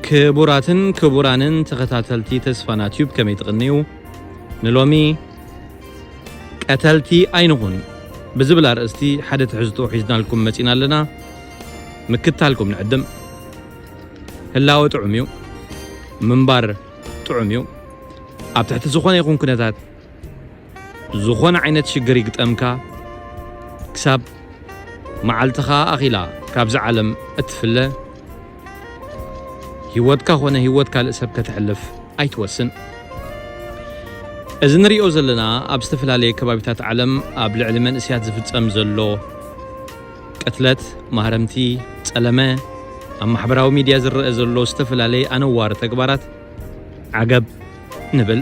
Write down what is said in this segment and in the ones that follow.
ክቡራትን ክቡራንን ተኸታተልቲ ተስፋና ቲዩብ፣ ከመይ ትቕንዩ? ንሎሚ ቀተልቲ ኣይንኹን ብዝብል ኣርእስቲ ሓደ ትሕዝቶ ሒዝናልኩም መጺና ኣለና። ምክታልኩም ንዕድም። ህላወ ጥዑም እዩ። ምንባር ጥዑም እዩ። ኣብ ትሕቲ ዝኾነ ይኹን ኩነታት ዝኾነ ዓይነት ሽግር ይግጠምካ፣ ክሳብ መዓልትኻ ኣኺላ ካብዛ ዓለም እትፍለ፣ ህይወትካ ኾነ ህይወት ካልእ ሰብ ከተሕልፍ ኣይትወስን። እዚ ንሪኦ ዘለና ኣብ ዝተፈላለየ ከባቢታት ዓለም ኣብ ልዕሊ መንእስያት ዝፍጸም ዘሎ ቅትለት፣ ማህረምቲ፣ ጸለመ፣ ኣብ ማሕበራዊ ሚድያ ዝረአ ዘሎ ዝተፈላለየ ኣነዋሪ ተግባራት ዓገብ ንብል።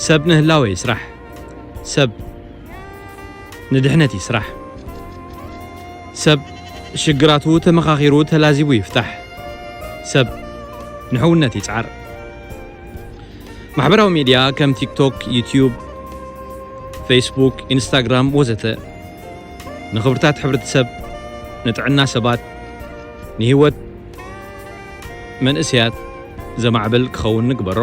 ሰብ ንህላወ ይስራሕ። ሰብ ንድሕነት ይስራሕ። ሰብ ሽግራቱ ተመኻኺሩ ተላዚቡ ይፍታሕ። ሰብ ንሕውነት ይጽዓር። ማሕበራዊ ሚድያ ከም ቲክቶክ፣ ዩትዩብ፣ ፌስቡክ፣ ኢንስታግራም ወዘተ ንኽብርታት ሕብረተሰብ፣ ንጥዕና ሰባት፣ ንህይወት መንእስያት ዘማዕብል ክኸውን ንግበሮ።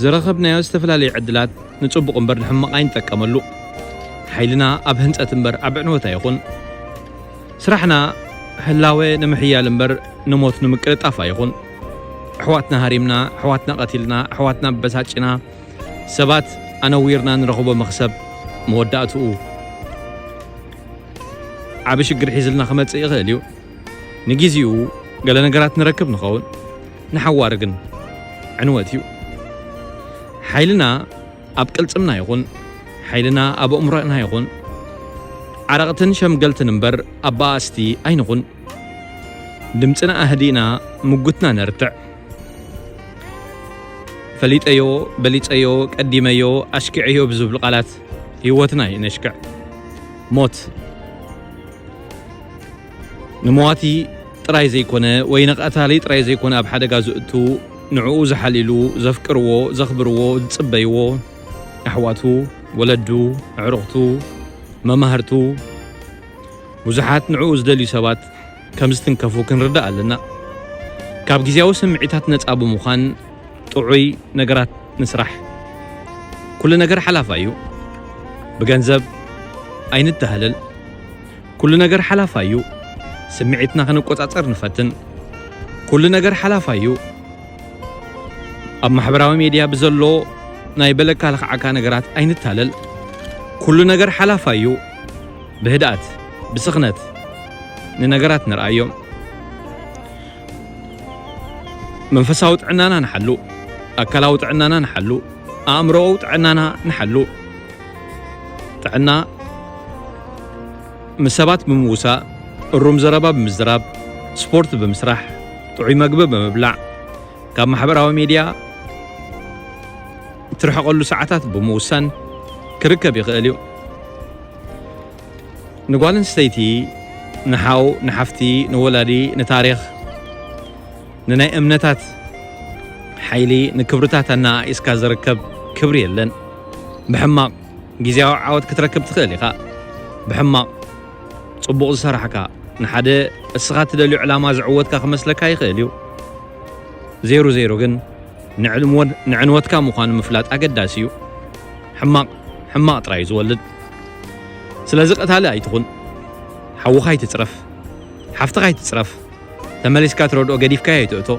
ዝረኸብናዮ ዝተፈላለየ ዕድላት ንጽቡቕ እምበር ንሕማቕ ኣይንጠቀመሉ። ሓይልና ኣብ ህንጸት እምበር ኣብ ዕንወት ኣይኹን። ስራሕና ህላወ ንምሕያል እምበር ንሞት ንምቅልጣፍ ኣይኹን። ኣሕዋትና ሃሪምና፣ ኣሕዋትና ቀቲልና፣ ኣሕዋትና ኣበሳጭና፣ ሰባት ኣነዊርና ንረኽቦ መኽሰብ መወዳእትኡ ዓቢ ሽግር ሒዝልና ክመጽእ ይኽእል እዩ። ንግዜኡ ገለ ነገራት ንረክብ ንኸውን፣ ንሓዋሩ ግን ዕንወት እዩ። ሓይልና ኣብ ቅልጽምና ይኹን፣ ሓይልና ኣብ ኣእምሮና ይኹን፣ ዓረቕትን ሸምገልትን እምበር ኣባኣስቲ ኣይንኹን። ድምጽና ኣህዲእና ምጉትና ነርትዕ። ፈሊጠዮ፣ በሊጸዮ፣ ቀዲመዮ፣ ኣሽኪዐዮ ብዝብሉ ቃላት ህይወትና ይነሽክዕ። ሞት ንመዋቲ ጥራይ ዘይኮነ ወይ ንቐታሊ ጥራይ ዘይኮነ ኣብ ሓደጋ ዝእቱ፣ ንዕኡ ዝሓልይሉ፣ ዘፍቅርዎ፣ ዘኽብርዎ፣ ዝጽበይዎ፣ ኣሕዋቱ፣ ወለዱ፣ ኣዕሩኽቱ፣ መማህርቱ፣ ብዙሓት ንዕኡ ዝደልዩ ሰባት ከም ዝትንከፉ ክንርዳእ ኣለና። ካብ ግዜያዊ ስምዒታት ነጻ ብምዃን ጥዑይ ነገራት ንስራሕ። ኩሉ ነገር ሓላፋይ እዩ። ብገንዘብ ኣይንተሃለል። ኩሉ ነገር ሓላፋይ እዩ። ስምዒትና ክንቆጻጸር ንፈትን። ኩሉ ነገር ሓላፋይ እዩ። ኣብ ማሕበራዊ ሜድያ ብዘሎ ናይ በለካ ልኽዓካ ነገራት ኣይንታለል። ኩሉ ነገር ሓላፋይ እዩ። ብህድኣት፣ ብስኽነት ንነገራት ንርኣዮም። መንፈሳዊ ጥዕናና ንሓሉ፣ ኣካላዊ ጥዕናና ንሓሉ፣ ኣእምሮኣዊ ጥዕናና ንሓሉ። ጥዕና ምስ ሰባት ብምውሳእ፣ እሩም ዘረባ ብምዝራብ፣ ስፖርት ብምስራሕ፣ ጥዑይ መግቢ ብምብላዕ፣ ካብ ማሕበራዊ ሜድያ እትርሕቐሉ ሰዓታት ብምውሳን ክርከብ ይኽእል እዩ። ንጓል ኣንስተይቲ፣ ንሓው፣ ንሓፍቲ፣ ንወላዲ፣ ንታሪኽ፣ ንናይ እምነታት ሓይሊ፣ ንክብርታት ኣነኣኢስካ ዝርከብ ክብሪ የለን። ብሕማቕ ግዜያዊ ዓወት ክትረክብ ትኽእል ኢኻ። ብሕማቕ ጽቡቕ ዝሰራሕካ፣ ንሓደ እስኻ ትደልዮ ዕላማ ዘዕወትካ ክመስለካ ይኽእል እዩ። ዜሩ ዜሩ ግን ንዕልምወን-፣ ንዕንወትካ ምዃኑ ምፍላጥ ኣገዳሲ እዩ። ሕማቕ፣ ሕማቕ ጥራይ እዩ ዝወልድ። ስለዚ ቀታሊ ኣይትኹን። ሓውኻ ኣይትጽረፍ። ሓፍትኻ ኣይትጽረፍ። ተመሊስካ ትረድኦ ገዲፍካዮ ኣይትእቶ።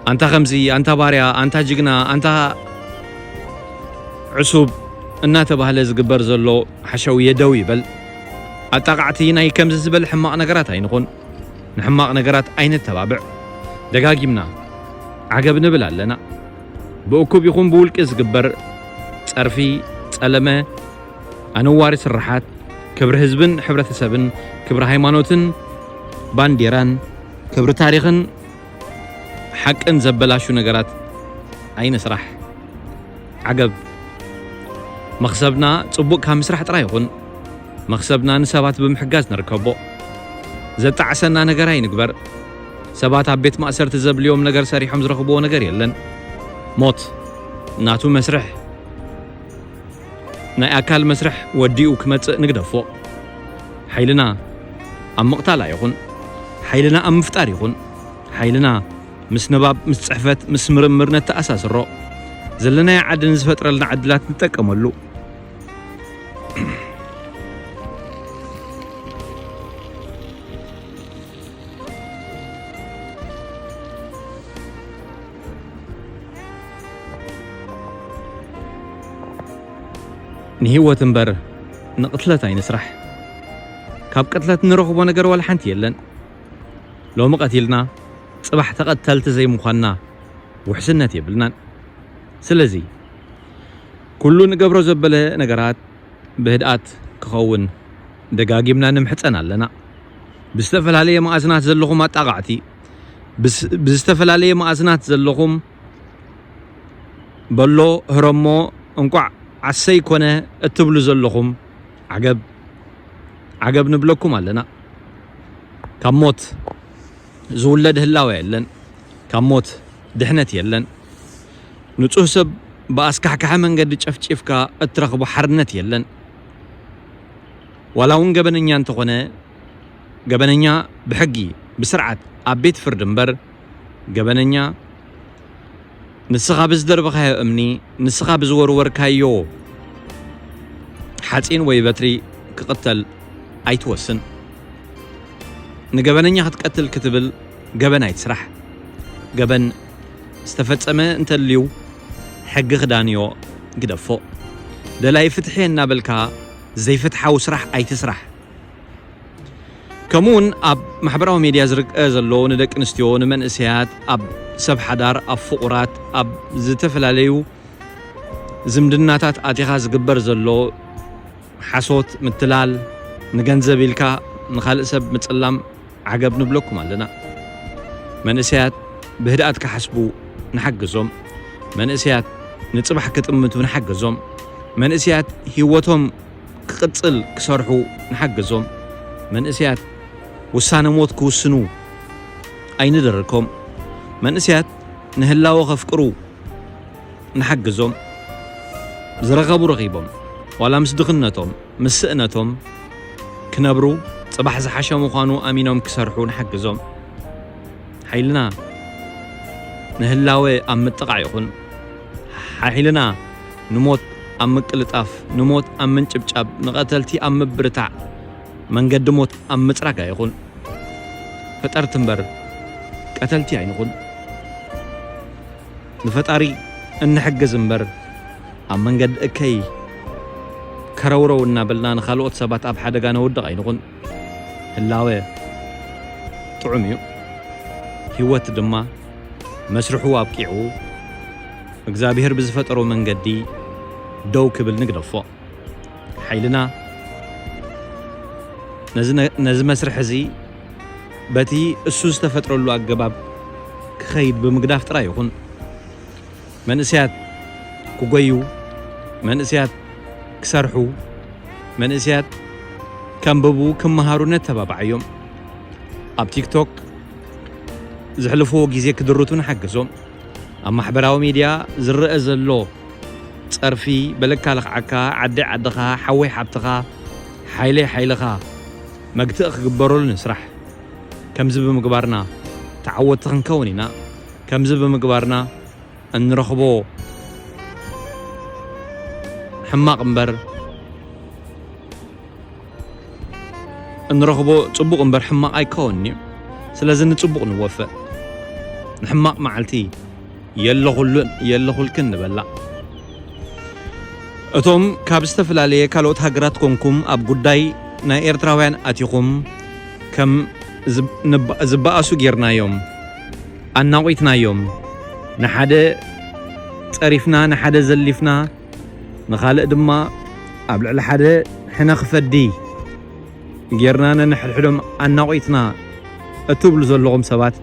ኣንታ ከምዚ፣ ኣንታ ባርያ፣ ኣንታ ጅግና፣ ኣንታ ዕሱብ እናተባህለ ዝግበር ዘሎ ሓሸውየ ደው ይበል። ኣጣቓዕቲ ናይ ከምዚ ዝበለ ሕማቕ ነገራት ኣይንኹን። ንሕማቕ ነገራት ኣይነተባብዕ። ደጋጊምና ዓገብ ንብል ኣለና። ብእኩብ ይኹን ብውልቂ ዝግበር ጸርፊ፣ ጸለመ፣ ኣነዋሪ ስርሓት፣ ክብሪ ህዝብን ሕብረተሰብን፣ ክብሪ ሃይማኖትን ባንዴራን፣ ክብሪ ታሪኽን ሓቅን ዘበላሹ ነገራት ኣይንስራሕ። ዓገብ። መኽሰብና ጽቡቕ ካብ ምስራሕ ጥራይ ይኹን፣ መኽሰብና ንሰባት ብምሕጋዝ ንርከቦ። ዘጣዕሰና ነገር ኣይንግበር። ሰባት ኣብ ቤት ማእሰርቲ ዘብልዮም ነገር ሰሪሖም ዝረኽብዎ ነገር የለን። ሞት ናቱ መስርሕ፣ ናይ ኣካል መስርሕ ወዲኡ ክመጽእ ንግደፎ። ሓይልና ኣብ ምቕታል ኣይኹን፣ ሓይልና ኣብ ምፍጣር ይኹን። ሓይልና ምስ ንባብ፣ ምስ ጽሕፈት፣ ምስ ምርምር ነተኣሳስሮ። ዘለናዮ ዓዲ ንዝፈጥረልና ዕድላት ንጠቀመሉ። ንህይወት እምበር ንቕትለት ኣይንስራሕ። ካብ ቅትለት ንረኽቦ ነገር ዋላ ሓንቲ የለን። ሎሚ ቀቲልና ጽባሕ ተቐተልቲ ዘይምዃንና ውሕስነት የብልናን። ስለዚ ኩሉ ንገብሮ ዘበለ ነገራት ብህድኣት ክኸውን ደጋጊምና ንምሕጸን ኣለና። ብዝተፈላለየ መኣዝናት ዘለኹም ኣጣቓዕቲ፣ ብስ-፣ ብዝተፈላለየ መኣዝናት ዘለኹም በሎ፣ ህረሞ፣ እንቋዕ ዓሰይ ኮነ እትብሉ ዘለኹም፣ ዓገብ፣ ዓገብ ንብለኩም ኣለና። ካብ ሞት ዝውለድ ህላወ የለን። ካብ ሞት ድሕነት የለን። ንጹህ ሰብ ብኣስካሕካሒ መንገዲ ጨፍጪፍካ እትረኽቦ ሓርነት የለን። ዋላ እውን ገበነኛ እንተኾነ፣ ገበነኛ ብሕጊ፣ ብስርዓት፣ ኣብ ቤት ፍርዲ እምበር፣ ገበነኛ ንስኻ ብዝደርበኻዮ እምኒ፣ ንስኻ ብዝወርወርካዮ ሓጺን ወይ በትሪ ክቕተል ኣይትወስን። ንገበነኛ ክትቀትል ክትብል ገበን ኣይትስራሕ። ገበን ዝተፈጸመ እንተልዩ፣ ሕጊ ክዳንዮ ግደፎ። ደላይ ፍትሒ እናበልካ ዘይፍትሓዊ ስራሕ ኣይትስራሕ። ከምኡውን ኣብ ማሕበራዊ ሜድያ ዝርአ ዘሎ ንደቂ ኣንስትዮ፣ ንመንእሰያት፣ ኣብ ሰብ ሓዳር፣ ኣብ ፍቑራት፣ ኣብ ዝተፈላለዩ ዝምድናታት ኣቲኻ ዝግበር ዘሎ ሓሶት፣ ምትላል፣ ንገንዘብ ኢልካ ንኻልእ ሰብ ምጽላም ዓገብ ንብለኩም ኣለና። መንእሰያት ብህድኣት ክሓስቡ ንሓግዞም። መንእሰያት ንጽባሕ ክጥምቱ ንሓግዞም። መንእሰያት ህይወቶም ክቕጽል ክሰርሑ ንሓግዞም። መንእሰያት ውሳነ ሞት ክውስኑ ኣይንደርኮም። መንእሰያት ንህላወ ከፍቅሩ ንሓግዞም። ዝረኸቡ ረኺቦም፣ ዋላ ምስ ድኽነቶም፣ ምስ ስእነቶም ክነብሩ፣ ጽባሕ ዝሓሸ ምዃኑ ኣሚኖም ክሰርሑ ንሓግዞም። ሓይልና ንህላወ ኣብ ምጥቓዕ ይኹን። ሓይልና ንሞት ኣብ ምቅልጣፍ፣ ንሞት ኣብ ምንጭብጫብ፣ ንቐተልቲ ኣብ ምብርታዕ፣ መንገዲ ሞት ኣብ ምጽራግ ኣይኹን። ፈጠርቲ እምበር ቀተልቲ ኣይንኹን። ንፈጣሪ እንሕግዝ እምበር፣ ኣብ መንገዲ እከይ ከረውረው እናበልና ንኻልኦት ሰባት ኣብ ሓደጋ ነውድቕ ኣይንኹን። ህላወ ጥዑም እዩ። ህይወት ድማ መስርሑ ኣብቂዑ፣ እግዚኣብሔር ብዝፈጠሮ መንገዲ ደው ክብል ንግደፎ። ሓይልና ነዚ ነ-፣ ነዚ መስርሕ እዚ በቲ እሱ ዝተፈጥረሉ ኣገባብ ክኸይድ ብምግዳፍ ጥራይ ይኹን። መንእሰያት ክጎዩ፣ መንእሰያት ክሰርሑ፣ መንእሰያት ከንብቡ፣ ክመሃሩ ነተባብዓዮም። ኣብ ቲክቶክ ዘሕልፍዎ ግዜ ክድርቱ ንሓግዞም። ኣብ ማሕበራዊ ሚድያ ዝረአ ዘሎ ጸርፊ፣ በለካ ልኽዓካ፣ ዓደይ ዓድኻ፣ ሓወይ ሓብትኻ፣ ሓይለይ ሓይልኻ መግትኢ ክግበረሉ ንስራሕ። ከምዚ ብምግባርና ተዓወትቲ ክንከውን ኢና። ከምዚ ብምግባርና እንረኽቦ ሕማቕ እምበር፣ እንረኽቦ ጽቡቕ እምበር ሕማቕ ኣይከውንን'ዩ። ስለዚ ንጽቡቕ ንወፍእ። ንሕማቕ መዓልቲ የለኹሉን የለኹልክን ንበላ። እቶም ካብ ዝተፈላለየ ካልኦት ሃገራት ኮንኩም ኣብ ጉዳይ ናይ ኤርትራውያን ኣቲኹም ከም ዝብ-፣ ንባ-፣ ዝበኣሱ ጌርናዮም፣ ኣናቒትናዮም። ንሓደ ጸሪፍና፣ ንሓደ ዘሊፍና፣ ንኻልእ ድማ ኣብ ልዕሊ ሓደ ሕነ ክፈዲ ጌርና ነንሕድሕዶም ኣናቒትና እትብሉ ዘለኹም ሰባት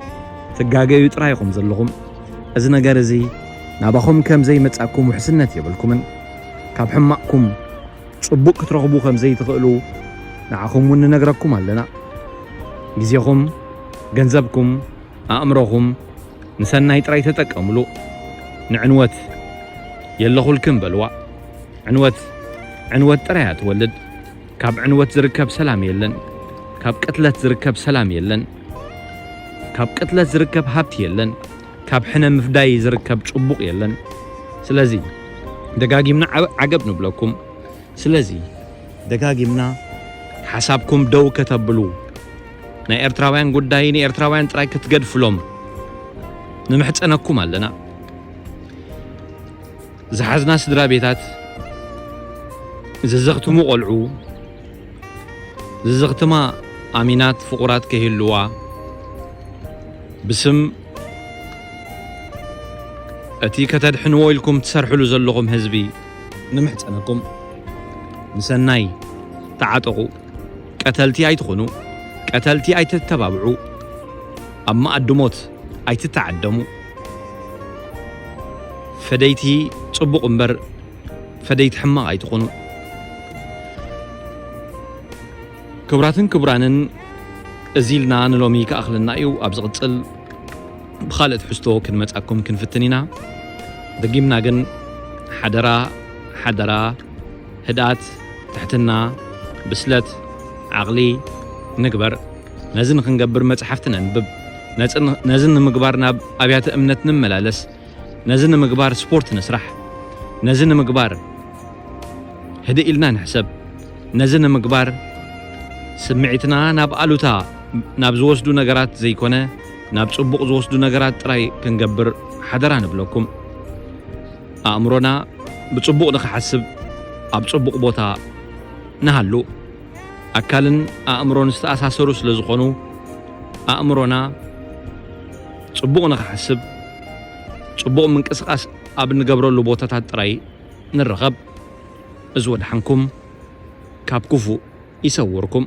ትጋገዩ ጥራይ ኢኹም ዘለኹም። እዚ ነገር እዚ ናባኹም ከም ዘይመጻኩም ውሕስነት የብልኩምን። ካብ ሕማቕኩም ጽቡቕ ክትረኽቡ ከም ዘይትኽእሉ ንዓኹም እውን ንነግረኩም ኣለና። ግዜኹም፣ ገንዘብኩም፣ ኣእምሮኹም ንሰናይ ጥራይ ተጠቀምሉ። ንዕንወት የለኹልክን በልዋ። ዕንወት፣ ዕንወት ጥራይ እያ ትወልድ። ካብ ዕንወት ዝርከብ ሰላም የለን። ካብ ቅትለት ዝርከብ ሰላም የለን። ካብ ቅትለት ዝርከብ ሃብቲ የለን። ካብ ሕነ ምፍዳይ ዝርከብ ጽቡቕ የለን። ስለዚ ደጋጊምና ዓብ-፣ ዓገብ ንብለኩም። ስለዚ ደጋጊምና ሓሳብኩም ደው ከተብሉ፣ ናይ ኤርትራውያን ጉዳይ ንኤርትራውያን ጥራይ ክትገድፍሎም ንምሕጸነኩም ኣለና። ዝሓዝና ስድራ ቤታት፣ ዝዘኽትሙ ቆልዑ፣ ዝዘኽትማ ኣሚናት ፍቑራት ከይህልዋ፣ ብስም እቲ ከተድሕንዎ ኢልኩም ትሰርሕሉ ዘለኹም ህዝቢ ንምሕጸነኩም፣ ንሰናይ ተዓጠቑ። ቀተልቲ ኣይትኹኑ፣ ቀተልቲ ኣይትተባብዑ፣ ኣብ መኣዲ ሞት ኣይትተዓደሙ። ፈደይቲ ጽቡቕ እምበር ፈደይቲ ሕማቕ ኣይትኹኑ። ክቡራትን ክቡራንን፣ እዚ ኢልና ንሎሚ ክኣኽለና እዩ። ኣብ ዝቕጽል ብኻልእ ትሕዝቶ ክንመጻኩም ክንፍትን ኢና። ደጊምና ግን ሓደራ፣ ሓደራ፣ ህድኣት፣ ትሕትና፣ ብስለት፣ ዓቕሊ ንግበር። ነዚ ንኽንገብር መጽሓፍቲ ነንብብ። ነጽ-፣ ነዚ ንምግባር ናብ ኣብያተ እምነት ንመላለስ። ነዚ ንምግባር ስፖርት ንስራሕ። ነዚ ንምግባር ህድእ ኢልና ንሕሰብ። ነዚ ንምግባር ስምዒትና ናብ ኣሉታ ናብ ዝወስዱ ነገራት ዘይኮነ፣ ናብ ጽቡቕ ዝወስዱ ነገራት ጥራይ ክንገብር ሓደራ ንብለኩም። ኣእምሮና ብጽቡቕ ንኽሓስብ ኣብ ጽቡቕ ቦታ ንሃሉ። ኣካልን ኣእምሮን ዝተኣሳሰሩ ስለ ዝኾኑ፣ ኣእምሮና ጽቡቕ ንኽሓስብ፣ ጽቡቕ ምንቅስቓስ ኣብ እንገብረሉ ቦታታት ጥራይ ንረኸብ። እዚ ወድሓንኩም፣ ካብ ክፉእ ይሰውርኩም።